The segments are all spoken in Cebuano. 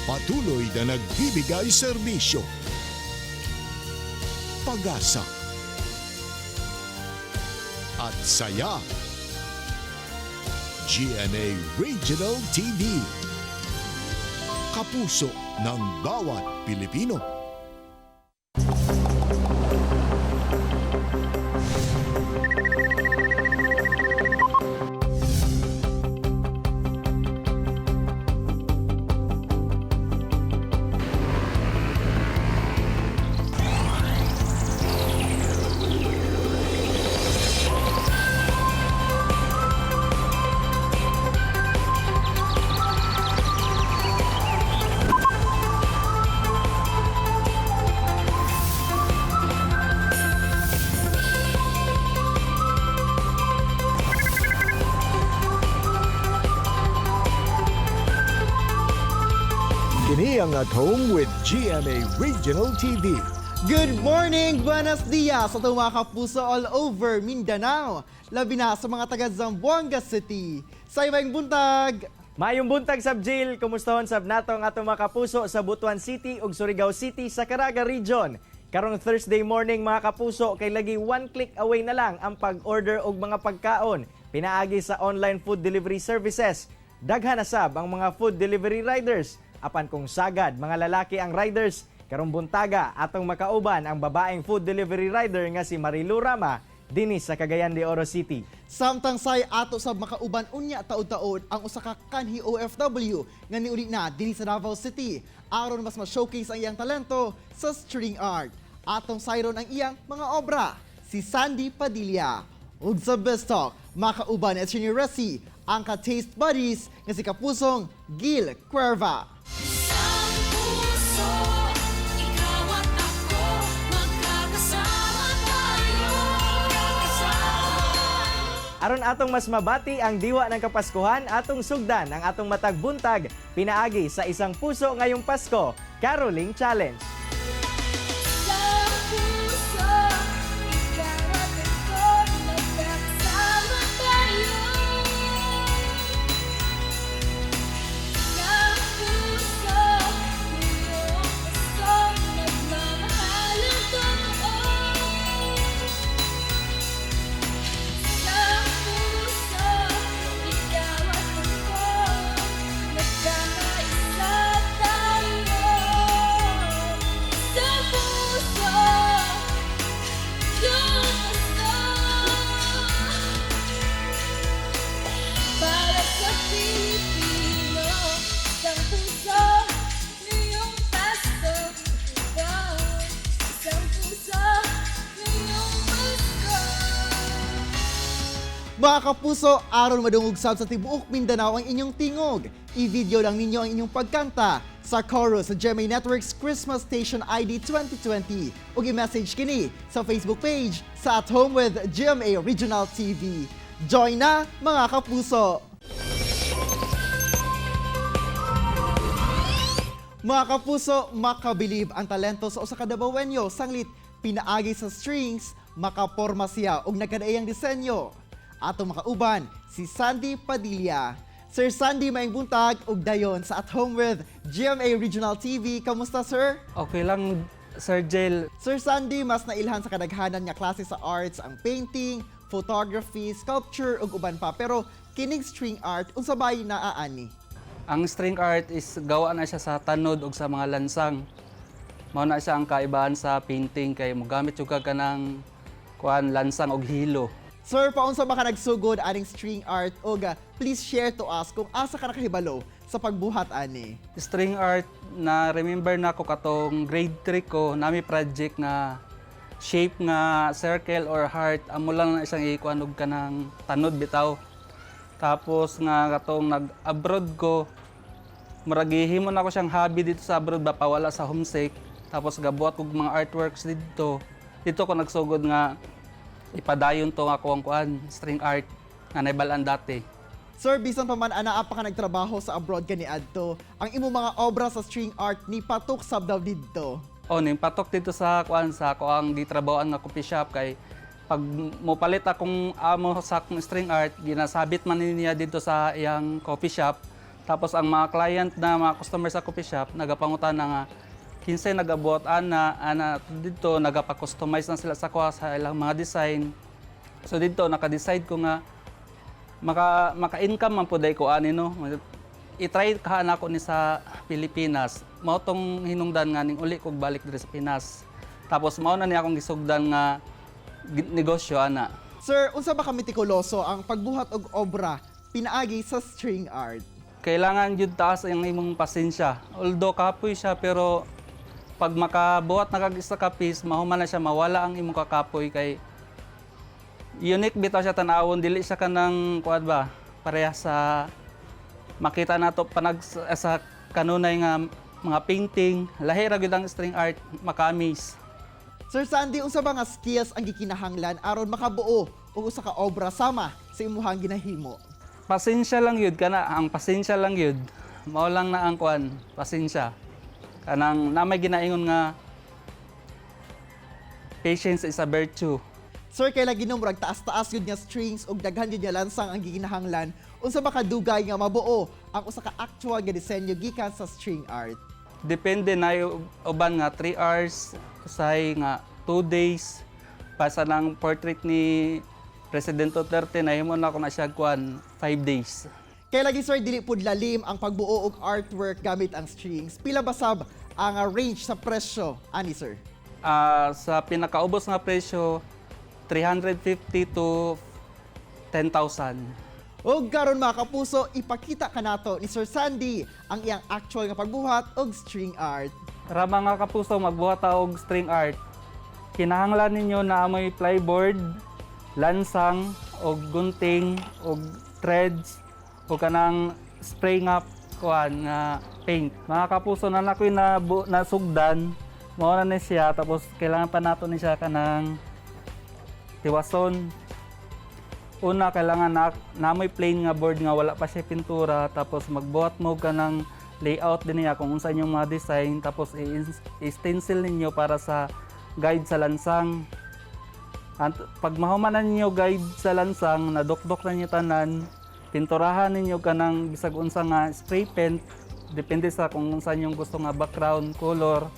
Patuloy na nagbibigay serbisyo, pag-asa, at saya. GMA Regional TV. Kapuso ng bawat Pilipino. Kini ang At Home with GMA Regional TV. Good morning! Buenos dias sa itong mga kapuso all over Mindanao. Labi na sa mga taga Zamboanga City. Sa ibang buntag! Mayong buntag sab Jill, kumustahon sab nato ang atong mga kapuso sa Butuan City ug Surigao City sa Caraga Region. Karong Thursday morning, mga kapuso, kay lagi one click away na lang ang pag-order og mga pagkaon pinaagi sa online food delivery services. Daghan na sab ang mga food delivery riders. Apan kung sagad mga lalaki ang riders, karong buntaga atong makauban ang babaeng food delivery rider nga si Marilu Rama dinhi sa Cagayan de Oro City. Samtang say ato sa makauban unya taud-taod ang usa ka kanhi OFW nga niuli na dinhi sa Davao City aron mas ma-showcase ang iyang talento sa string art. Atong sayron ang iyang mga obra, si Sandy Padilla. Ug sa Best Talk, makauban ni Attorney Resi ang ka-taste buddies nga si Kapusong Gil Cuerva. Isang puso, ikaw at ako, magkakasama tayo. Aron atong mas mabati ang diwa ng Kapaskuhan, atong sugdan ang atong matag buntag pinaagi sa Isang Puso Ngayong Pasko, Caroling Challenge. Isang puso, ikaw at ako, magkakasama tayo. Isang puso, ngayong Pasko, nagmamahal ang totoo. Isang puso, ikaw at ako, nagkakaisa tayo. Isang puso, yung Pasko. Para sa Pilipino, isang puso, ngayong Pasko. Ikaw, isang puso, ngayong Pasko. Mga kapuso, aron madungog sab sa tibuok Mindanao ang inyong tingog. I-video lang ninyo ang inyong pagkanta sa chorus sa GMA Network's Christmas Station ID 2020 ug i-message kini sa Facebook page sa At Home with GMA Regional TV. Join na, mga kapuso! Mga kapuso, makabilib ang talento sa usa ka Dabawenyo sanglit pinaagi sa strings, makaporma siya og nagkadaiyang disenyo. Ato makauban si Sandy Padilla. Sir Sandy, maayong buntag ug dayon sa At Home with GMA Regional TV. Kamusta, sir? Okay lang, Sir Jel. Sir Sandy, mas nailhan sa kadaghanan nga klase sa arts ang painting, photography, sculpture ug uban pa. Pero kining string art, unsa bay naa ani? Ang string art is gawa na siya sa tanod o sa mga lansang. Mao na siya ang kaibahan sa painting kay mogamit jud ka kanang kuan lansang og hilo. Sir, paunsa ba ka nagsugod aning string art ug please share to us kung asa ka nakahibalo sa pagbuhat ani? String art na remember na ko katong grade 3 ko nami project nga shape nga circle or heart, amo lang na isang ikuan og kanang tanod bitaw. Tapos nga katong nag-abroad ko, murag gihimo na ko siyang hobby dito sa abroad ba, pawala sa homesick. Tapos gabuhat kog mga artworks dito. Dito ko nagsugod nga ipadayon to nga kuang kuan string art nga naibal-an dati. Sir, bisan pa man anaa pa ka nagtrabaho sa abroad kaniadto, ang imong mga obra sa string art ni patok sab daw didto. Oh, ning patok dito sa kuan sa kuang gitrabahoan nga coffee shop kay pag mopalit akong amo sa akong string art, ginasabit man niya dito sa iyang coffee shop. Tapos ang mga client na mga customer sa coffee shop nagapangutan na nga kinsay nagabuhat ana ana didto nagapa-customize na sila sa kuha sa ilang mga design. So didto naka-decide ko nga maka-income man pud ko ani, no. I-try ka nako ni sa Pilipinas. Mao tong hinungdan nga ning uli kog balik diri sa Pinas. Tapos mao na ni akong gisugdan nga negosyo ana. Sir, unsa ba ka metikuloso ang pagbuhat og obra pinaagi sa string art? Kailangan jud taas ang imong pasensya. Although kapoy siya, pero pag makabuhat na kag isa ka piece, mahuman na siya, mawala ang imong kakapoy kay unique bitaw siya tan-awon, dili siya kanang kuan ba, pareha sa makita nato panag sa kanunay nga mga painting, lahi ra gyud ang string art, maka-amaze. Sir Sandy, unsa ba nga skills ang gikinahanglan aron makabuo og usa ka obra sama sa imuhang ginahimo? Pasensya lang yun kana, ang pasensya lang yun. Mao lang na ang kuan, pasensya. Kanang na may ginaingon nga patience is a virtue. Sir, kay lagi no murag taas-taas yun nga strings ug daghan yun nga lansang ang gikinahanglan. Unsa ba kadugay nga mabuo ang usa ka actual nga disenyo gikan sa string art? Depende na yung uban nga 3 hours, usahay nga 2 days. Pasa ng portrait ni President Duterte, nahimo na ako na siya kuan 5 days. Kay lagi, sir, dili pud lalim ang pagbuo og artwork gamit ang strings. Pila ba sab ang range sa presyo ani, sir? Sa pinakaubos nga presyo, 350 to 10,000. Og karon, mga kapuso, ipakita kanato ni Sir Sandy ang iyang actual nga pagbuhat og string art. Ra mga kapuso, magbuhat ta og string art. Kinahanglan ninyo na amoy plyboard, lansang, og gunting, og threads, o kanang spray nga kuan nga paint. Mga kapuso, na nakoy na nasugdan, mao na ni siya, tapos kailangan pa nato ni siya kanang tiwason. Una, kailangan na namoy plain nga board nga wala pa siya pintura, tapos magbuhat mo ka ng layout din niya kung unsa inyong mga design, tapos i-stencil ninyo para sa guide sa lansang. At pag mahuman na ninyo guide sa lansang, nadukdok na ninyo tanan, pinturahan ninyo kanang bisag unsa nga spray paint, depende sa kung unsa inyong gusto nga background color,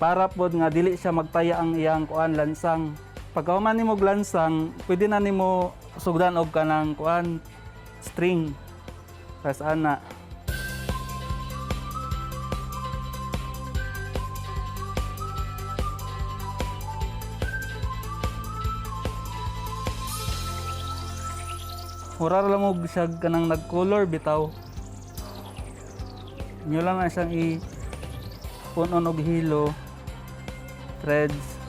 para pod nga dili siya magtaya ang iyang kuan lansang. Pagkahuman nimo og lansang, pwede na nimo sugdan og kanang kuan string. Tas ana. Mura ra lang og siya kanang nag-color bitaw. Inyo lang na siyang i punon og hilo, threads.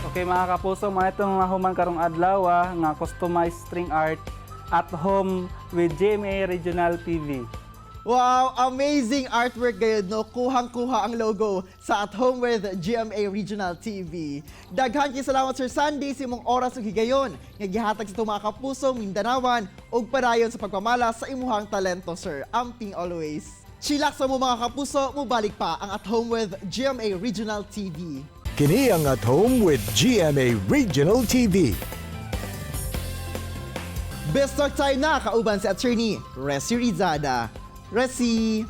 Okay mga kapuso, mga itong nahuman karong adlaw nga customized string art at home with GMA Regional TV. Wow, amazing artwork gayud, no. Kuhang-kuha ang logo sa At Home with GMA Regional TV. Daghan kay salamat, Sir Sandy, sa imong oras ug higayon nga gihatag sa atong mga kapuso Mindanawan ug padayon sa pagpamala sa imuhang talento, sir. Amping always. Chillax sa mo, mga kapuso, mubalik pa ang At Home with GMA Regional TV. Kini ang At Home with GMA Regional TV. Best Talk time na kauban si Attorney Resi Rizada. Resi!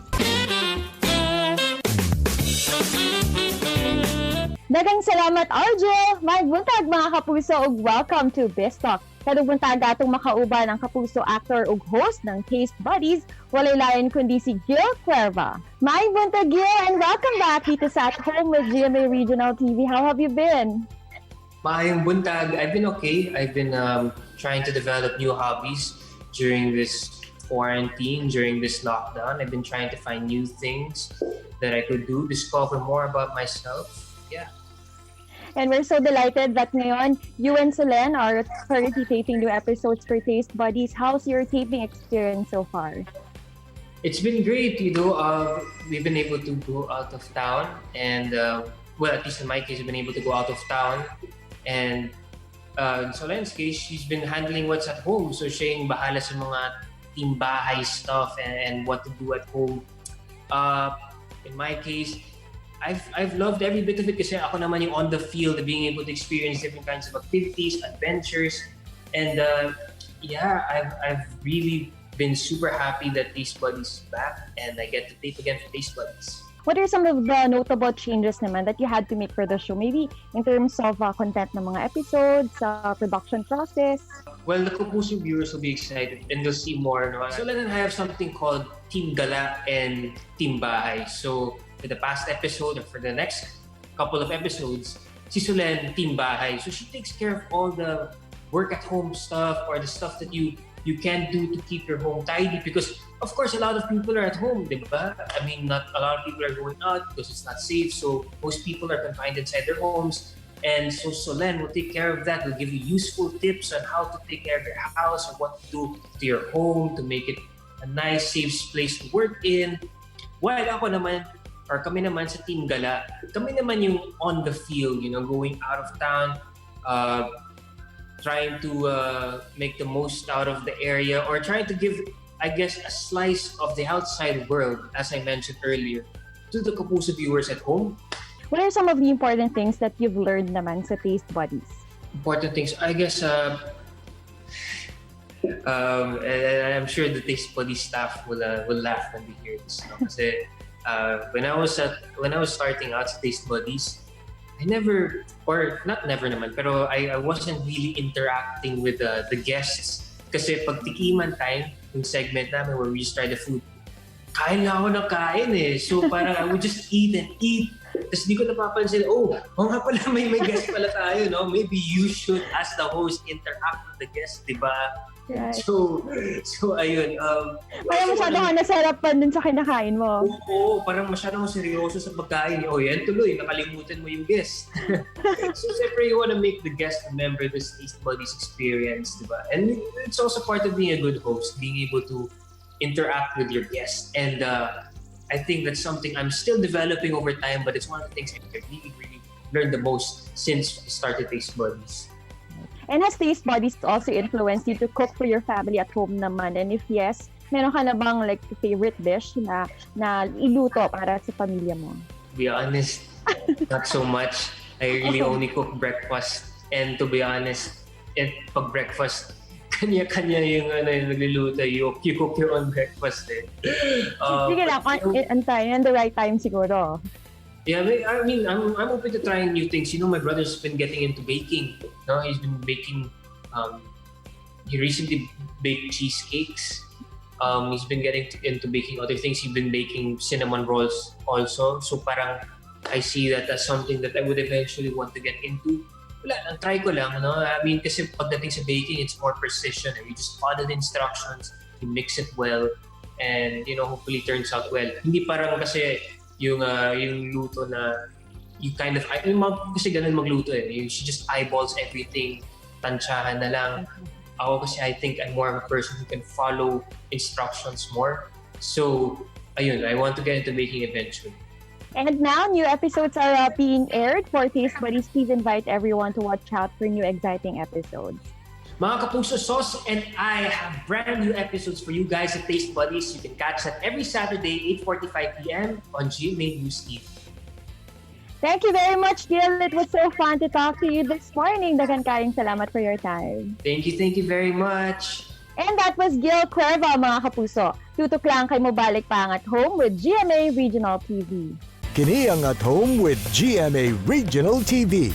Daghang salamat, RJ! Maayong buntag, mga kapuso, ug welcome to Best Talk. Karong buntag, atong makauban ang kapuso actor ug host ng Taste Buddies, walay lain kundi si Gil Cuerva. Maayong buntag, Gil, and welcome back dito sa At Home with GMA Regional TV. How have you been? Maayong buntag. I've been okay. I've been trying to develop new hobbies during this quarantine, during this lockdown. I've been trying to find new things that I could do, discover more about myself. Yeah. And we're so delighted that ngayon, you and Solenn are currently taping new episodes for Taste Buddies. How's your taping experience so far? It's been great. We've been able to go out of town and, well, at least in my case, I've been able to go out of town. And in Solenn's case, she's been handling what's at home. So siya yung bahala sa mga team bahay stuff and what to do at home. In my case, I've loved every bit of it kasi ako naman yung on the field, being able to experience different kinds of activities, adventures, and yeah, I've really been super happy that Taste Buddies is back and I get to tape again for Taste Buddies. What are some of the notable changes naman that you had to make for the show? Maybe in terms of content ng mga episodes, production process? Well, the Kapuso viewers will be excited and they'll see more. No? So Len and I have something called Team Gala and Team Bahay. So for the past episode or for the next couple of episodes, si Solenn, Team Bahay. So she takes care of all the work at home stuff or the stuff that you can do to keep your home tidy because, of course, a lot of people are at home, diba? I mean, not a lot of people are going out because it's not safe. So most people are confined inside their homes. And so Solenn will take care of that. Will give you useful tips on how to take care of your house or what to do to your home to make it a nice, safe place to work in. While ako naman, or kami naman sa Team Gala, kami naman yung on the field, going out of town, trying to make the most out of the area or trying to give, I guess, a slice of the outside world, as I mentioned earlier, to the Kapuso viewers at home. What are some of the important things that you've learned naman sa Taste Buddies? Important things, I guess, and I'm sure the Taste Buddies staff will laugh when they hear this. No? Kasi when I was starting out sa Taste Buddies, I never, or not never naman, pero I wasn't really interacting with the guests. Kasi pag tikiman time, yung segment namin where we just try the food, kain lang ako ng kain eh. So parang I would just eat and eat. Tapos di ko napapansin, oh nga pala, may guest pala tayo, no? Maybe you should, as the host, interact with the guest, di ba? Right. So ayun. Parang masyado ka nasarapan dun sa kinakain mo. Oo, parang masyadong seryoso sa pagkain. Oh, yan tuloy, nakalimutan mo yung guest. So, siyempre, you wanna make the guest remember this Taste Buddies experience, di ba? And it's also part of being a good host, being able to interact with your guest. And I think that's something I'm still developing over time, but it's one of the things I really, really learned the most since I started Taste Buddies. And has Taste Buddies also influenced you to cook for your family at home naman? And if yes, meron ka na bang like favorite dish na iluto para sa pamilya mo? To be honest, not so much. I really only cook breakfast. And to be honest, pag breakfast, kanya-kanya yung ano yung nagluluto. You cook your own breakfast eh. Sige lang, on time, on the right time siguro. Yeah, I mean, I'm open to trying new things. My brother's been getting into baking. No, he's been baking. He recently baked cheesecakes. He's been getting into baking other things. He's been baking cinnamon rolls also. So parang I see that as something that I would eventually want to get into. Wala lang, try ko lang, no? I mean, kasi pagdating sa baking, it's more precision. Eh. You just follow the instructions, you mix it well, and hopefully turns out well. Hindi parang kasi yung luto na you kind of, yung mga kasi ganun magluto eh. She just eyeballs everything, tansyahan na lang. Ako kasi, I think I'm more of a person who can follow instructions more. So, ayun, I want to get into baking eventually. And now, new episodes are being aired for Taste Buddies. Please invite everyone to watch out for new exciting episodes. Mga Kapuso, Sauce and I have brand new episodes for you guys at Taste Buddies. You can catch that every Saturday, 8:45 p.m. on GMA News TV. Thank you very much, Gil. It was so fun to talk to you this morning. Daghan kayong salamat for your time. Thank you very much. And that was Gil Cuerva, mga kapuso. Tutok lang kay mobalik pa ang At Home with GMA Regional TV. Kini ang At Home with GMA Regional TV.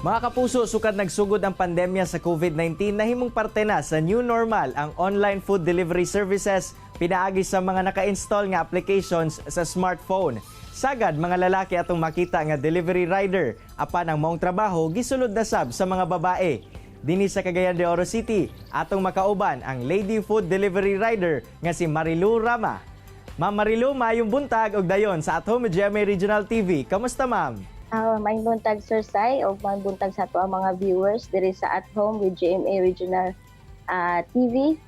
Mga kapuso, sukad nagsugod ang pandemya sa COVID-19, nahimong parte na sa new normal ang online food delivery services pinaagi sa mga naka-install nga applications sa smartphone. Sagad mga lalaki atong makita nga delivery rider apan ang maong trabaho gisulod na sab sa mga babae. Dinhi sa Cagayan de Oro City, atong makauban ang lady food delivery rider nga si Marilu Rama. Ma'am Marilu, maayong buntag og dayon sa At Home with GMA Regional TV. Kamusta, ma'am? Maayong buntag, Sir Sai, o maayong buntag sa ato ang mga viewers diri sa At Home with GMA Regional TV.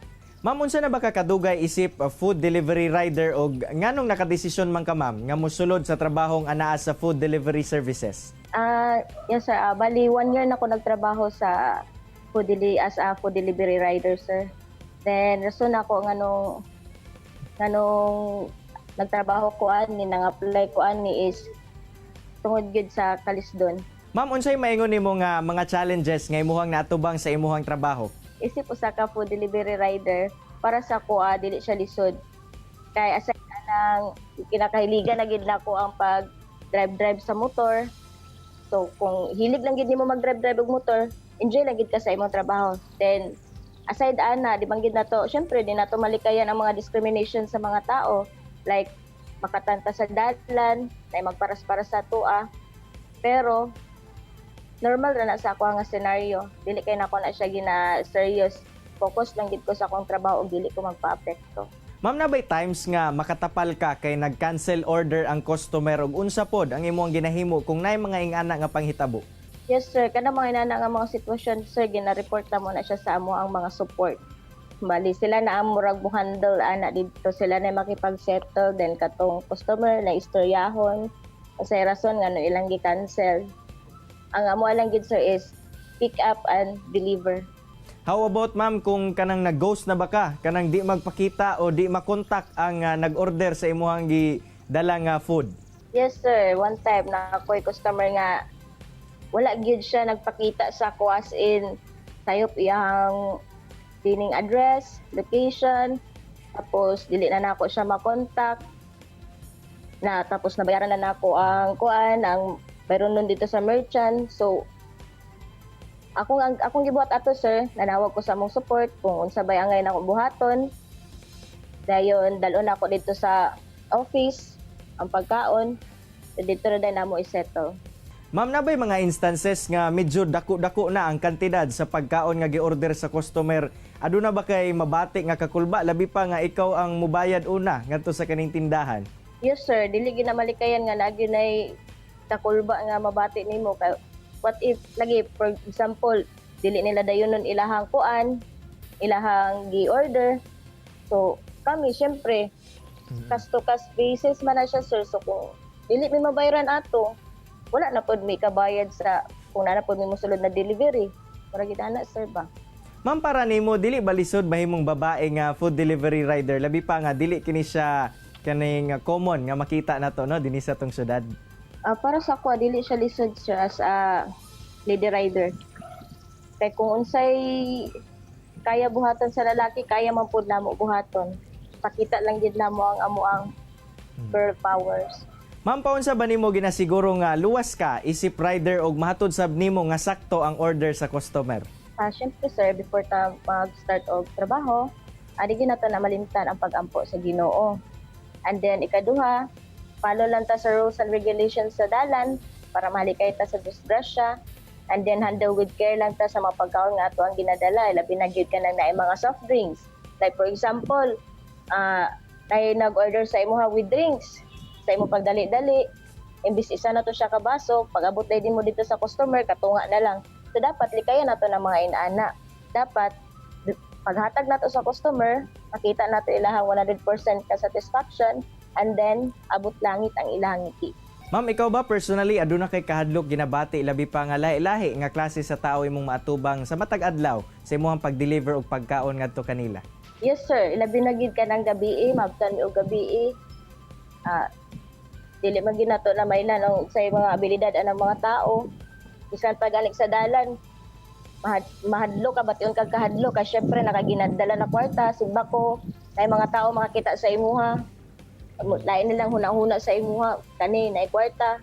Ma'am, unsa na ba ka kadugay isip food delivery rider og nganong nakadesisyon man ka, ma'am, nga mosulod sa trabahong anaa sa food delivery services? Yes sir, bali one year na ko nagtrabaho sa food deli as a food delivery rider, sir. Then rason ako nganong nagtrabaho ko ani, nang-apply ko ani is tungod gyud sa kalisdon. Ma'am, unsay maingon nimo nga mga challenges nga imuhang naatubang sa imuhang trabaho? Isip usa ka food delivery rider, para sa ko dili siya lisod. Kay aside anang kinakahiligan na gid nako ang pag drive drive sa motor. So kung hilig lang gid nimo mag drive drive og motor, enjoy lang gid ka sa imong trabaho. Then aside ana, di bang gid nato, syempre di nato malikayan ang mga discrimination sa mga tao, like makatanta sa dalan, na magparas-paras sa tua. Pero normal ra na sa ako nga scenario. Dili kay nako na siya gina serious. Focus lang gid ko sa akong trabaho ug dili ko magpa-apekto. Ma'am, na bay times nga makatapal ka kay nag-cancel order ang customer ug unsa pod ang imong ginahimo kung naay mga ingana nga panghitabo? Yes sir, kana mga inana nga mga sitwasyon sir, gina-report na mo na siya sa amo ang mga support. Bali sila na ang murag mo handle ana didto, sila na makipag-settle, then katong customer na istoryahon sa rason nga no ilang gi-cancel. Ang amo lang gid sir is pick up and deliver. How about, ma'am, kung kanang nag-ghost na ba ka, kanang di magpakita o di makontak ang nag-order sa imuhang gidala nga food? Yes sir, one time na ako'y customer nga wala gyud siya nagpakita sa ako, as in sayop iyang dining address, location, tapos dili na nako siya makontak. Na tapos nabayaran na nako ang kuan, ang bayron nun dito sa merchant. So akong gibuhat ato sir, nanawag ko sa among support kung unsa bay angay nako buhaton. Dayon dalon ako dito sa office ang pagkaon. Dito na din namo isettle. Ma'am, na ba'y mga instances nga medyo dako-dako na ang kantidad sa pagkaon nga gi-order sa customer? Aduna ba kay mabati nga kakulba, labi pa nga ikaw ang mubayad una ngadto sa kaning tindahan? Yes sir, dili gyud na malikayan nga lagi nay kakulba nga mabati nimo kay what if lagi, for example, dili nila dayon nun ilahang kuan, ilahang gi-order. So kami syempre cash to cash basis man na siya sir. So kung dili mi mabayaran ato, wala na pod mi kabayad sa kung naa na pod mi mosulod na delivery. Mura gid ana sir ba. Ma'am, para nimo, dili ba lisod mahimong babae nga food delivery rider, labi pa nga dili kini siya kaning common nga makita nato, no, dinhi sa tong syudad? Para sa ako, dili siya lisod sir as a lady rider. Kay kung unsay kaya buhaton sa lalaki, kaya man pud namo buhaton. Pakita lang gid namo ang amo ang girl powers. Ma'am, paunsa ba nimo ginasiguro nga luwas ka isip rider og mahatod sab nimo nga sakto ang order sa customer? Syempre sir, before ta mag-start og trabaho, adi gyud nato na malimtan ang pag-ampo sa Ginoo. And then ikaduha, follow lang ta sa rules and regulations sa dalan para mahalikay ta sa disgrasya. And then handle with care lang ta sa mga pagkaon nga ato ang ginadala, labi na gyud kanang naay mga soft drinks. Like for example, naay nag-order sa imuha with drinks, sa imo pagdali-dali, imbis isa na to siya ka baso, pag-abot din mo dito sa customer, katunga na lang. So dapat likayan nato ng mga inana. Dapat paghatag nato sa customer, makita nato ilahang 100% ka satisfaction and then abot langit ang ilahang ngiti. Ma'am, ikaw ba personally aduna kay kahadlok ginabati, labi pa nga lahi-lahi nga klase sa tao imong maatubang sa matag adlaw sa imong pag-deliver og pagkaon ngadto kanila? Yes sir, ilabi na gid ka ng gabi, mabtan mi og gabi. Dili man gyud nato na maylan ang sa mga abilidad anang mga tao. Bisan pa galing sa dalan, mahadlo ka, bation kag kahadlo ka, syempre nakaginadala na kwarta, simbako, kay mga tao makakita sa imuha. Lain nilang huna-huna sa imuha, kani na kwarta.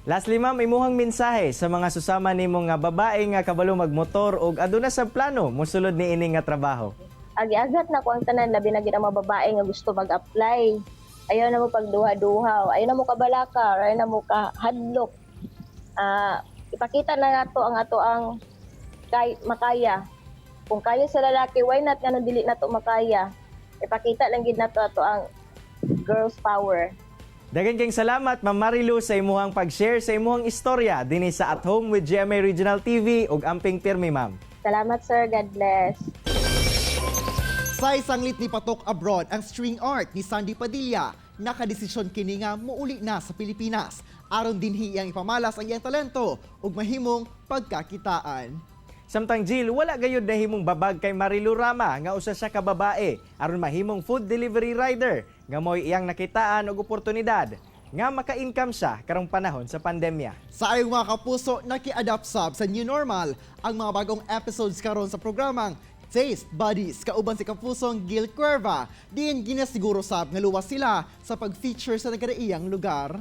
Lastly, ma'am, imuhang mensahe sa mga susama nimo nga babae nga kabalo magmotor ug aduna sa plano mosulod niini nga trabaho. Agi-agat na ko ang tanan, labi na gid ang mga babae nga gusto mag-apply. Ayaw na mo pagduha-duha, ayaw na mo kabalaka, ayaw na mo kahadlok. Ipakita na nato ang ato ang makaya. Kung kaya sa lalaki, why not nga dili nato makaya? Ipakita lang gid nato ato ang girls power. Daghang kayong salamat, Ma'am Marilu, sa imuhang pag-share sa imuhang istorya dinhi sa At Home with GMA Regional TV ug amping pirmi, ma'am. Salamat, sir, God bless. Sa isang lit ni patok abroad ang string art ni Sandy Padilla, nakadesisyon kini nga muuli na sa Pilipinas aron dinhi iyang ipamalas ang iyang talento ug mahimong pagkakitaan. Samtang Jill, wala gayud nahimong babag kay Marilu Rama nga usa siya ka babae aron mahimong food delivery rider nga mo'y iyang nakitaan og oportunidad nga maka-income siya karong panahon sa pandemya. Sa ayong mga kapuso, naki-adapt sab sa new normal ang mga bagong episodes karon sa programang Taste Buddies kauban si kapusong Gil Cuerva. Diin ginasiguro sab nga luwas sila sa pag-feature sa nagkadaiyang lugar.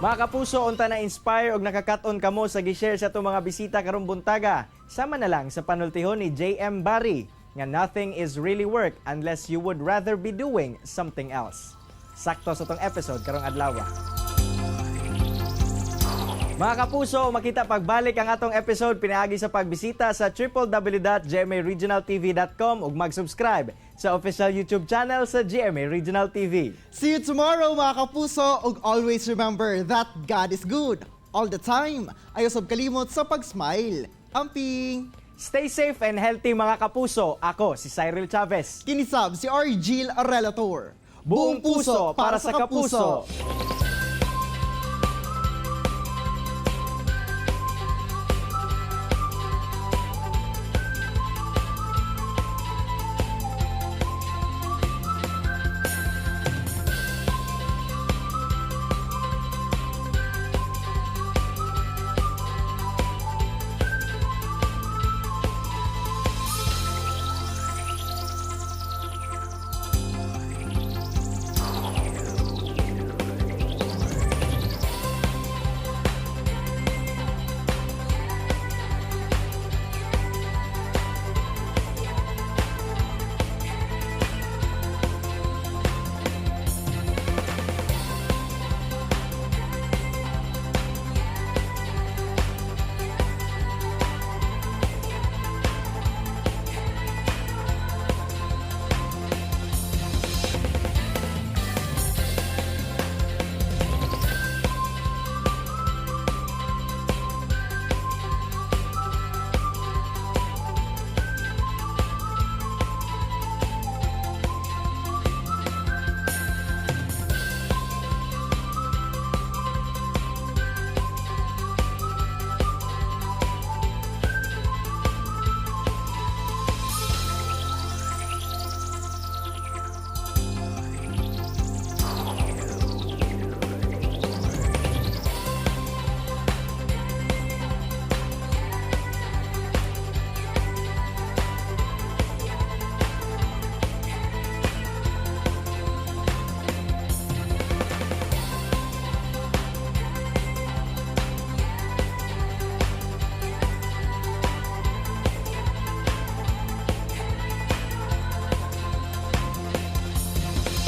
Mga kapuso, unta na inspire og nakakat-on kamo sa gi-share sa atong mga bisita karong buntaga. Sama na lang sa panultihon ni JM Barry nga nothing is really work unless you would rather be doing something else. Sakto sa tong episode karong adlaw. Mga kapuso, makita pagbalik ang atong episode pinaagi sa pagbisita sa www.gmaregionaltv.com ug mag-subscribe sa official YouTube channel sa GMA Regional TV. See you tomorrow, mga kapuso, ug always remember that God is good all the time. Ayaw sab kalimot sa pag-smile. Amping! Stay safe and healthy, mga kapuso. Ako si Cyril Chavez. Kini sab si Argil Relator. Buong puso para sa kapuso.